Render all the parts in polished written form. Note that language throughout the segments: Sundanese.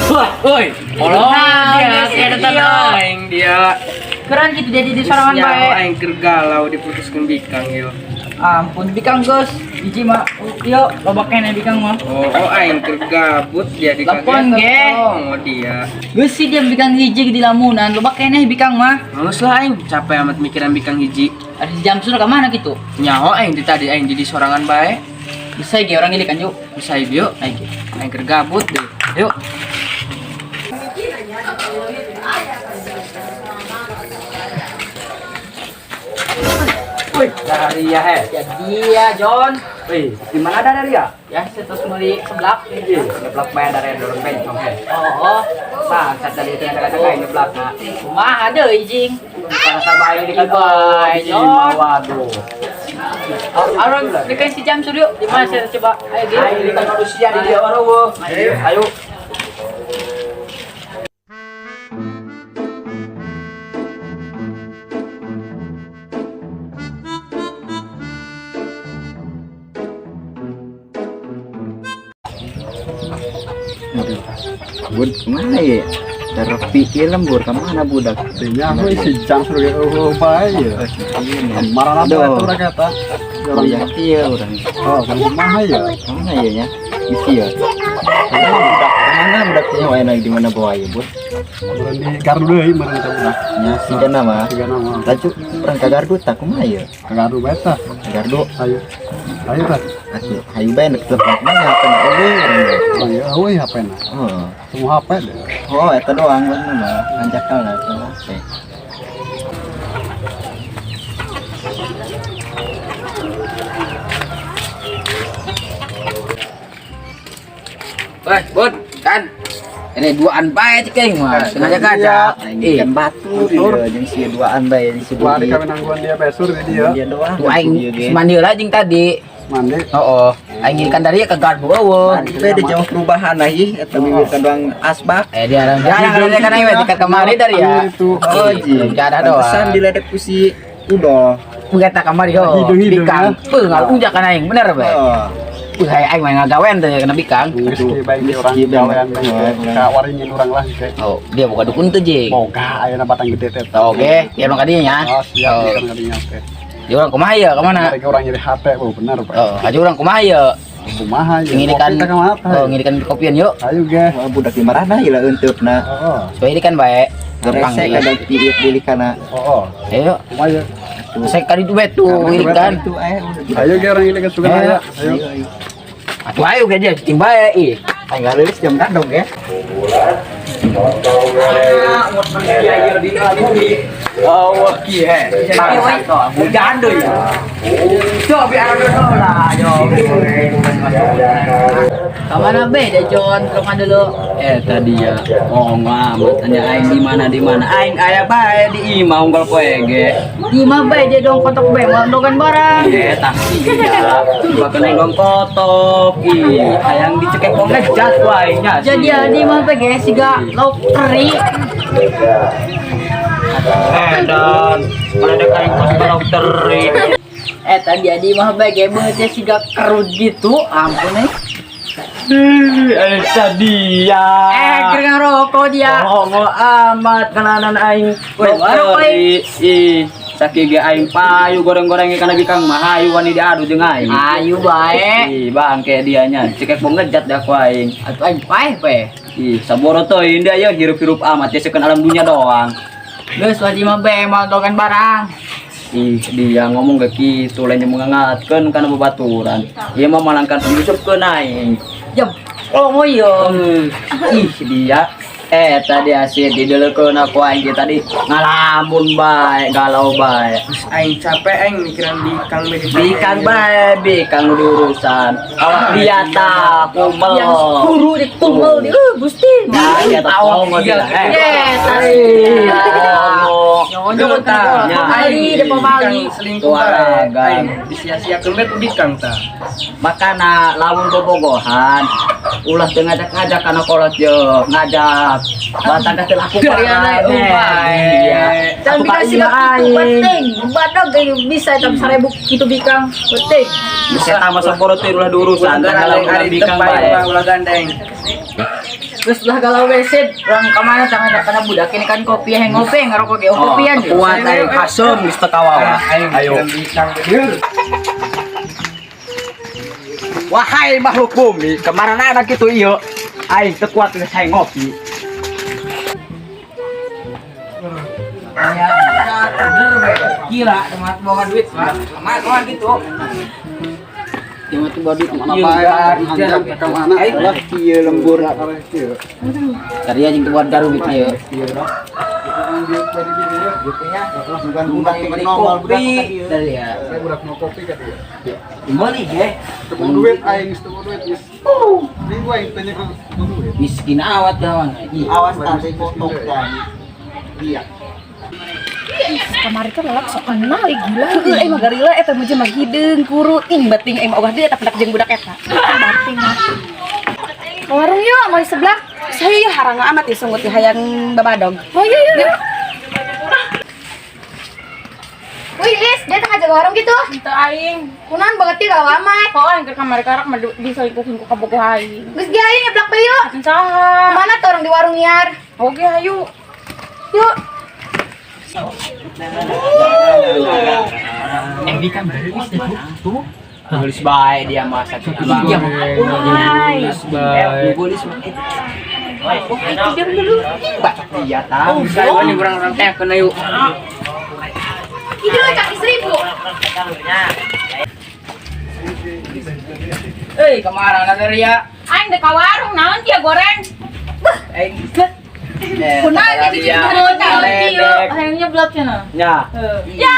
Wah, woi, Nah, dia, dia, dia, dia. Aing dia. Keren gitu jadi di sorangan Nyawa bae. aing keur galau diputuskeun bikang yo. Ampun bikang geus. Hiji mah yo loba keneh bikang mah. Oh, aing keur gabut dia di Telepon, ge. Oh, dia. Geus sih dia bikang hiji di lamunan, loba keneh bikang mah. Males lah aing, capek amat mikiran bikang hiji. Ada si Jamsur ka mana gitu? Nyaho aing di tadi aing jadi sorangan bae. Bisa ge orang ini kan yuk. Bisa yuk, Ayo ge. Aing keur gabut deh. Yuk. Wih, dari ya he. Ya dia John. Wih, di mana ada dari ya? Ya seterus beli seblak. Ih, nyeblak bae dari dorong bencong he. Oh, Bangsat dari itu yang kata kayak nyeblak nah. kumaha deui jing. Karena bae di Bye, John. Waduh. Oh, Aron, dekat si Jamsur yuk. Di mana saya coba? Ayo ge. Ayo di manusia di dia orang. Ayo. Bud, mana ya? Terepi ieu lembur ka mana budak? Nya aku si jam suruh oh bae ya. Marah Aduh. apa itu urang eta? Oh ya ieu urang. Oh, kan kumaha ya? Mana ya nya? Isi ya. Budak mana budak nya wae di mana bawa ya, Bud? Urang di gardu deui meureun eta budak. Nya siga nama. Siga nama. Laju urang ka gardu tah kumaha ya? Ka gardu bae tah. Ka gardu Ayo. Ayo tah. atuh hayu bae nek telepon mana HP na eueuh urang ge. Urang ya eueuh HP na. Oh. Semua HP deh. Oh, eta doang bener mah. Hanjakal lah eta HP. Wah, Bud, kan. Ini duaan bae cek mah. Sengaja kaca. Aing kan batu dia jeung si duaan bae jeung si Wah, Budi. di kamenangguan dia besur di dia. Dia doang. Tuh aing Dia ge. mandi heula jeung tadi. Mandi. Oh, aing kan tadi ke gardu eueuh. Mandi bae di jauh perubahan lah ih eta bibir kan doang asbak. Eh dia orang jarang ada kan aing dekat kemari dari ya. Itu. Oh, Ji. jarang Pantesan doang. diledek ku si Udo. Puga tak kamari ho. Hidung-hidung, Bikang. Peuh ngalunjak kan aing bener bae. Oh. Peuh aing mah ngagawean teh kena bikang. Geus ki bae ki urang Geus ki bae. gawean bae. Ka waringin urang lah ke. Oh, dia buka dukun tuh jing. Boga ayeuna batang gede teh. Oke, ya urang kadinya nya. Oh, siap Oh. urang kadinya oke. Dia urang kumaha ya kemana? Mereka orang nyeri hate, oh bener Pak. Oh, aja urang kumaha ya. Kumaha ya? Ngirikan Kopi teh kumaha tah? oh, ngirikan kopian yuk. Ayo ge. Wah, budak di marana ieu eunteupna. Oh, Supaya ini kan bae. Gampang Rese ya. kadang piit deui kana. oh. Ayo, Kumaha ya? saya kali itu bae tuh ngirikan. Itu aya udah. Ayo ge orang ini ke sugan Ayo. aya. Ayo. Ayo ayo. Atuh ayo ge dia cing bae ih. Aing ngalilis jam kadong ya. Oh, ki he. Hujan deui. Coba biar dulu lah, yo. Kamana be deh John, rumah dulu. Eh tadi ya, oh amat tanya aing di mana di mana. Aing aya bae di imah unggal poe ge. Di mah be dia dong kotok be, mau dogan barang. Eh taksi ya. Bahkan aing dong kotok. Ih, hayang dicekek kok ngejat ku aing nya. Jadi ya di mah be ge siga lauk teri. Edan, mana ada aing kos lauk teri. Eh tadi di mah be ge beutnya siga kerut gitu, ampun eh. Eh tadi ya. Eh keur ngarokok dia. Oh, mau amat kenalan aing. Weh, Lauk teri. Ih, sakieu ge aing payu goreng-goreng kana bikang mah hayu wani diadu jeung aing. Ayo bae. Ih, bangke dianya. Cekek mau ngejat dah ku aing. Atuh aing paeh be. Ih, saboro teuing dia ya hirup-hirup amat ya sekeun alam dunia doang. Geus wajib mah be mau dogan barang. Ih, dia ngomong ke kitu lain yang mengangatkeun kana babaturan. Ieu mah malangkan Yusuf ke aing. Jam. Oh mau yo. Ih, dia. Eh, tadi asin di dulu aku aing tadi ngalamun bae, galau bae. Aing capek aing mikiran bikang bae. Bikang bae, bikang nu diurusan. Awak dia ta kumel. Yang guru di kumel di Gusti. Nah, dia ta pongo dia. Eh. Yes, Pongo. Nyonyo ta. Pamali, de pamali. Selingkuh Tuara, bae. Aing disia-siakeun bae ku bikang tah. Makana lamun bobogohan ulah teu ngajak-ngajak kana kolot yo, ngajak. Batang teh laku Dari anak Iya. Dan Atuh bikang ka sih iya gitu aing. penting. Badag kayak bisa tam 1000 gitu bikang. Penting. Bisa tambah saporo teh ulah diurusan Ulah tanggal gandeng ulah ari bikang teu bae. pae ulah gandeng. Terus lah galau wesit, orang kemana tangan kana budak ini kan kopi yang ngopi ngerokok ge kopian. Kuat aing kasem geus teu kawawa. Aing Ayo. mikiran bikang bae. Wahai makhluk bumi, kemarin anak itu iyo, aing teu kuat geus hayang ngopi. Ya, bener we. Gila, teman bawa duit, Pak. Lama gitu. Iya, Mana bae hanjam ka mana lah kieu lembur kareh kieu. Tadi anjing tuh buat garu gitu ya. Bukan budak normal budak Kopi dari ya. Saya budak mau kopi ka dia. Meuli ge. Tepung duit aing geus tepung duit geus. Minggu aing tanya ke duit. Miskin awat lawan. Ih. Awas tadi potong kan. Iya. Kamari kan lelak sok kenal ih gila. Heueuh aing mah garila eta mah mah hideung kuru ting bating aing mah ogah deui eta pendak jeung budak eta. Bating mah. Ke warung yuk, mau di sebelah. Saya ya haranga amat ya sungut hayang babadog. Oh iya iya. Yuk. Wih, Lis, dia tengah jaga warung gitu. Itu aing. Kunaon banget ya galau amat. Kok aing ke kamar karak mah diselingkuhin ku kabogoh aing. Geus ge aing nyeblak bae yuk. Saha? Mana tuh orang di warung niar? Oke, ayo. Yuk. Eh bikang geus teh tuh. Nulis bae dia mah sakit Iya, Wah. bae. Nulis mah. Itu dulu. Bacot dia tahu. Bisa ini orang-orang teh kena yuk. Itu lo caki 1000. Eh, kemarin ada ria. Aing dek ka warung naon dia goreng? Aing. Kunaon dia bikin Ledek. Aing nyeblak cenah. Ya. Ya,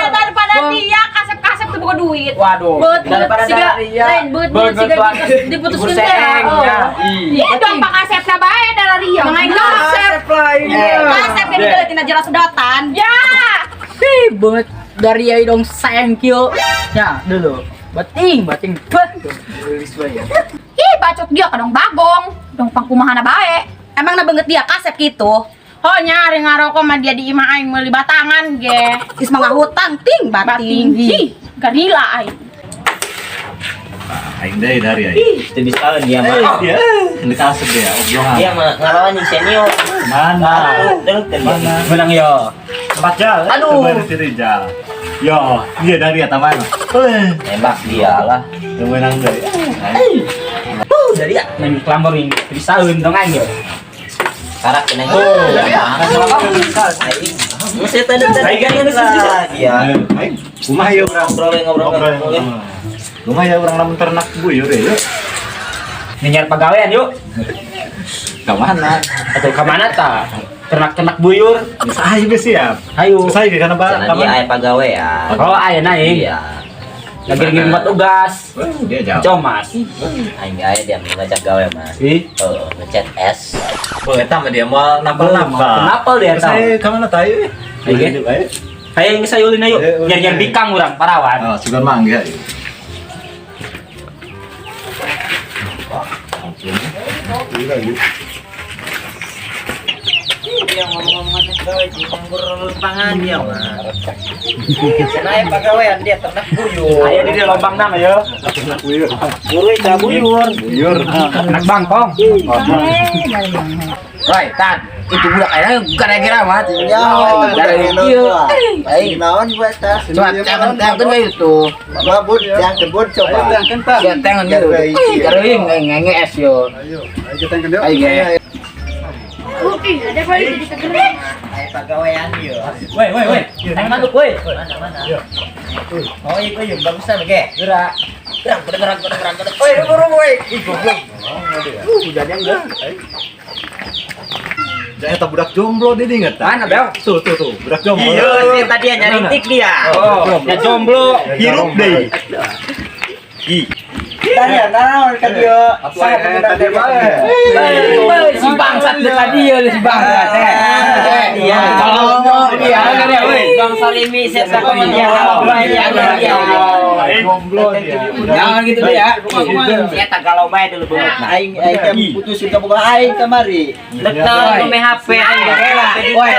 daripada dia kasep-kasep tuh buka duit. Waduh. Beut Daripada siga dia. lain beut beut siga diputuskeun teh. Diputuskeun, ya. Iya dong Pak Asep na bae darah ria. Mengaing kasep. Kasep kan itu tina jelas sedotan. Ya. Ih, banget dari ai dong sayang kieu. Ya, dulu. Bating, bating. Beuh. Geus bae ya. Ih, bacot dia kadang bagong. Dong pangkumahana bae. Emang na banget dia kasep gitu. Oh nyari ngarokok mah dia di imah aing meuli batangan ge. Geus mah ngahutang ting Bating. bating. Ih, garila aing. Aing deui dari aing. Teu bisa dia mah. Dia ini kasep dia, obrolan. Dia mah ngalawan jeung senior. Mana? Mana? Menang yo. Empat jal. Aduh. Coba si Rijal. Yo, dia dari atas mana? Nembak dia lah. Menang deui. Dari ya. Main kelambor ini. Bisa dong aing yo. Karak kena. Oh. Mesti tadi tadi lah dia. Aing, kumaha ya urang? Ngobrol ngobrol ngobrol. Kumaha ya urang lamun ternak buyur ya? Nyar pagawean yuk. Ka mana? Atau ke mana ta? Ternak-ternak buyur. Saya geus siap. Ayo. Saya ge kana ba? Sana dia aya pagawean. Oh, ayo naik. Iya. Lagi ngirim tugas. Dia jauh. Comas. Aing aya dia ngajak gawe mah. Ih, Oh, ngechat S. Oh, eta mah dia moal napal-napal. Kenapa dia tahu? Saya ka mana ta ieu? Ayo. Ayo. Kayak yang sayulin ayo. Eh, ulin. Nyar-nyar bikang urang parawan. Oh, sugan mangga. Dia ngomong-ngomong ngajak gawe di pangan dia mah. Sana aya pagawean dia ternak buyur. Ayo di lobang nang ayo. Buyur. Buyur teh buyur. Buyur. Anak bangkong. Roy, tan. Itu budak aing gara-gara amat. Ya, Dari ieu. Aing naon buat ta? Coba tangan tangan bae itu. Babut yang kebun coba. Ayo tangkeun ta. Ya tangan gitu. Garuing ngenges yo. Ayo, ayo tangkeun yuk. Ayo ge. Oke, ada kali jadi kegerak. Aya pagawean dia. Woi, woi, woi. Tangan manuk, woi. Mana mana. Oh iya iya bagusan ge. Gerak. Gerak gerak gerak gerak gerak. Oi buru woi. Ih goblok. Hujannya enggak. Da eta budak jomblo dia inget. Mana, Bel? Tuh tuh tuh, budak jomblo. Iya, sih tadi ya nyaritik dia. Oh, ya jomblo. Hirup deui. Ih, Tadi ya, naon ka dieu. Atuh tadi bae. Si bangsat dekat dia si bangsat. Iya. Kalau dia dia, woi. Bang Salimi saya sama dia. Iya, iya. Jomblo dia. Jangan gitu deh ya. Eta galau bae dulu beungeut. Aing aing teh putusin ka boga aing kamari. Lek naon nu HP aing rela. Woi,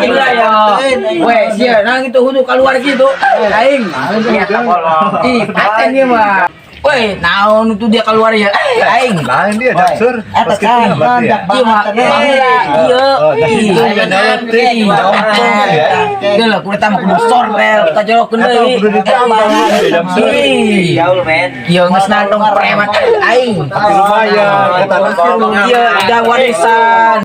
gila ya. Woi, sia nang itu hudu keluar gitu. Aing. Iya, tak bolong. Ih, paten dia mah. Woi, naon itu dia keluar ya? Eh, aing. Lain dia daksur. Eta Pas kan kecil berarti ya. Iya mah, baheula, iya. Oh, nah, Ih, itu kan letik. Iya. Dia lah kulit mah kudu sortel, kajerokeun Atau deui. kudu ditambah daksur. Ih, Gaul men. Iya geus nandong preman aing. Tapi lumayan, eta Iya, udah warisan.